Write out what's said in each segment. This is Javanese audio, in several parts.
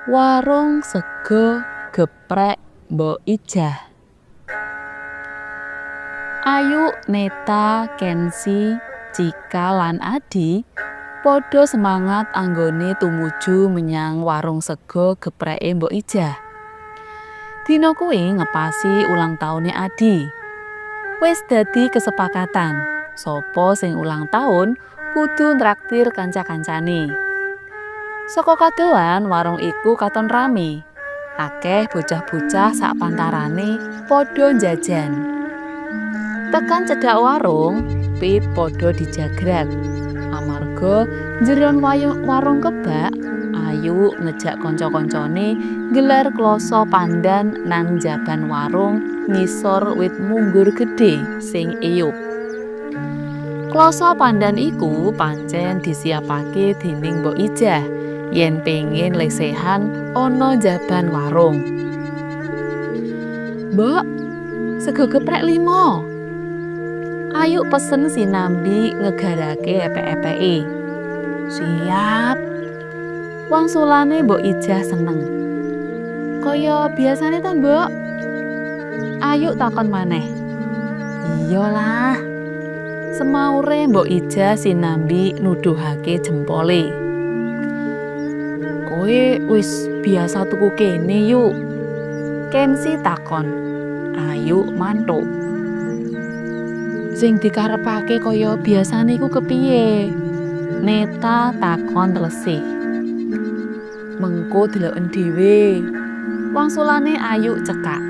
Warung Sega Geprek Mbok Ijah. Ayu, Neta, Kensi, Cika lan Adi padha semangat anggone tumuju menyang warung sega gepreke Mbok Ijah. Dina kuwi ngepasi ulang taune Adi. Wis dadi kesepakatan, sapa sing ulang taun kudu nraktir kanca-kancane. Saka kadohan warung iku katon rame. Akeh bocah-bocah sak pantarane padha njajan. Tekan cedhak warung, pit padha dijagrag. Amarga njeron warung kebak, Ayu ngejak kanca-kancane nggelar kloso pandan nang njaban warung ngisor wit munggur gedhe sing eyup. Kloso pandan iku pancen disiapake dening Mbok Ijah yen pengin lesehan ana njaban warung. "Mbok, sego geprek 5." Ayu pesen sinambi ngegarake epek-epeke. "Siap." Wangsulane Mbok Ijah seneng. "Kaya biasane ta, Mbok?" Ayu takon maneh. "Iya lah." Semaure Mbok Ijah sinambi nuduhake jempole. "Kowe wis biasa tuku kene, Yuk?" Kensi takon. Ayu mantuk. "Sing dikarepake kaya biasane iku kepiye?" Neta takon telesih. "Mengko deloken dhewe." Wangsulane Ayu cekak.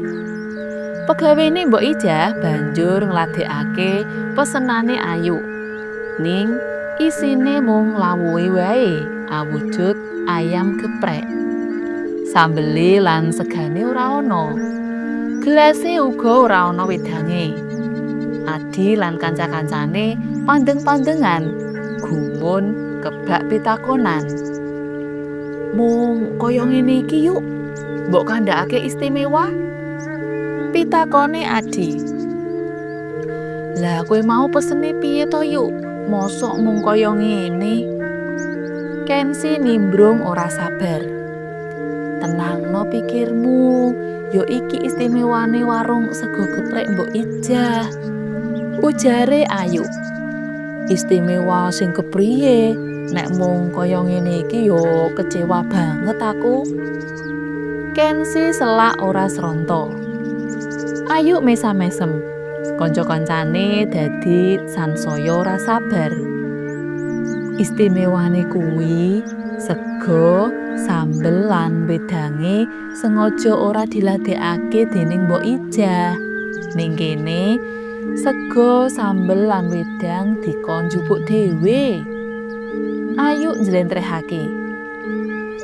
Pegawene Mbok Ijah banjur ngladekake pesenane Ayu. Ning isine mung lawuhe wae awujud ayam geprek. Sambele lan segane ora ana. Gelase uga ora ana wedange. Adi lan kanca-kancane pandeng-pandengan, gumun kebak pitakonan. "Mung kaya ngene iki, Yuk, mbok kandhakake istimewa?" pitakone Adi. "Lah kowe mau pesene piye to, Yuk? Mosok mung kaya ngene?" Kensi nimbrung ora sabar. "Tenangno pikirmu, yo iki istimewane warung sego geprek Mbok Ijah," ujare Ayu. "Istimewa sing kepriye? Nek mung kaya ngene iki yo kecewa banget aku." Kensi selak ora sronto. Ayu mesam-mesem. Kanca-kancane dadi sansaya ora sabar. Istimewane kuwi sega, sambel lan wedange sengaja ora diladekake dening Mbok Ijah. Ning kene sega, sambel lan wedang dikon njupuk dhewe. Ayu njlentrehake.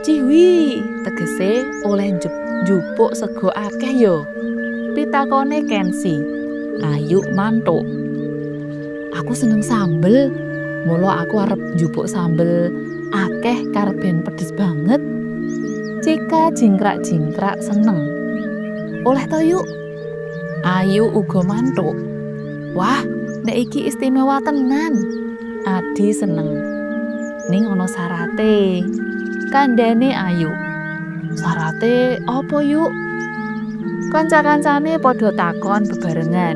"Ciwi, tegese oleh njupuk sega akeh yo?" pitakone Kensi. Ayu mantuk. "Aku seneng sambel, mula aku arep njupuk sambel akeh karep ben pedes banget." Cika jingkrak-jingkrak seneng. "Oleh to, Yuk?" Ayu uga mantuk. "Wah, nek iki istimewa tenan." Adi seneng. "Ning ana syarate," kandhane Ayu. "Syarate apa, Yuk?" Kanca-kancane padha takon bebarengan.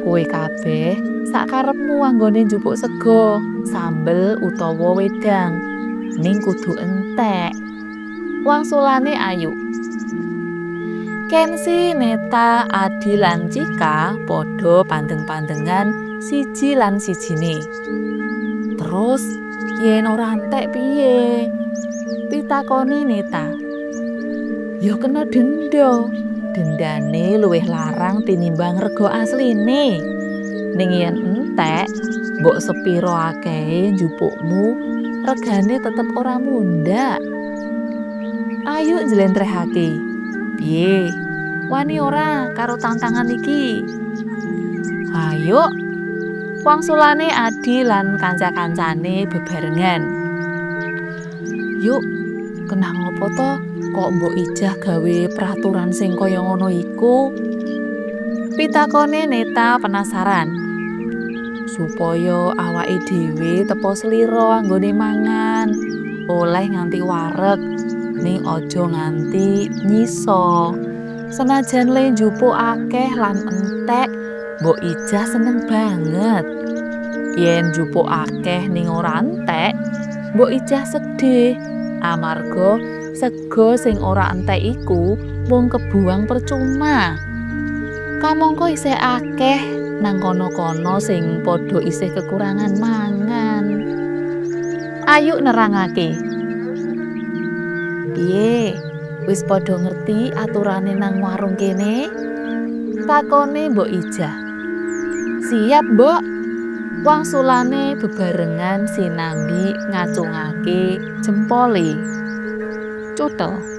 "Kowe kabeh sakarepmu anggone njupuk sega, sambel utawa wedang, ning kudu entek," wangsulane Ayu. Kensi, Neta, Adi lan Cika padha pandeng-pandengan siji lan sijine. "Terus yen ora entek piye?" pitakone Neta. "Ya kena denda. Dendane luwih larang tinimbang rega asline. Ning yen entek, mbok sepiro akehe njupukmu, regane tetep ora mundhak." Ayu njlentrehake. "Piye? Wani ora karo tantangan iki?" "Ayo." Wangsulane Adi lan kanca-kancane bebarengan. "Yuk, kenang apa to kok Mbok Ijah gawe peraturan sing kaya ngono iku?" pitakone Neta penasaran. "Supaya awake dhewe tepa slira anggone mangan, oleh nganti wareg. Ning aja nganti nyiso. Senajan le njupuk akeh lan entek, Mbok Ijah seneng banget. Yen njupuk akeh ning ora entek, Mbok Ijah sedih amarga sego sing ora entek iku mung kebuang percuma. Kamangka isih akeh nang kono-kono sing padha isih kekurangan mangan. Ayu nerangake. Piye? Wis padha ngerti aturane nang warung kene? Takone Mbok Ijah. Siap, Mbok. Wangsulane bebarengan sinambi ngacungake jempole. Cutel.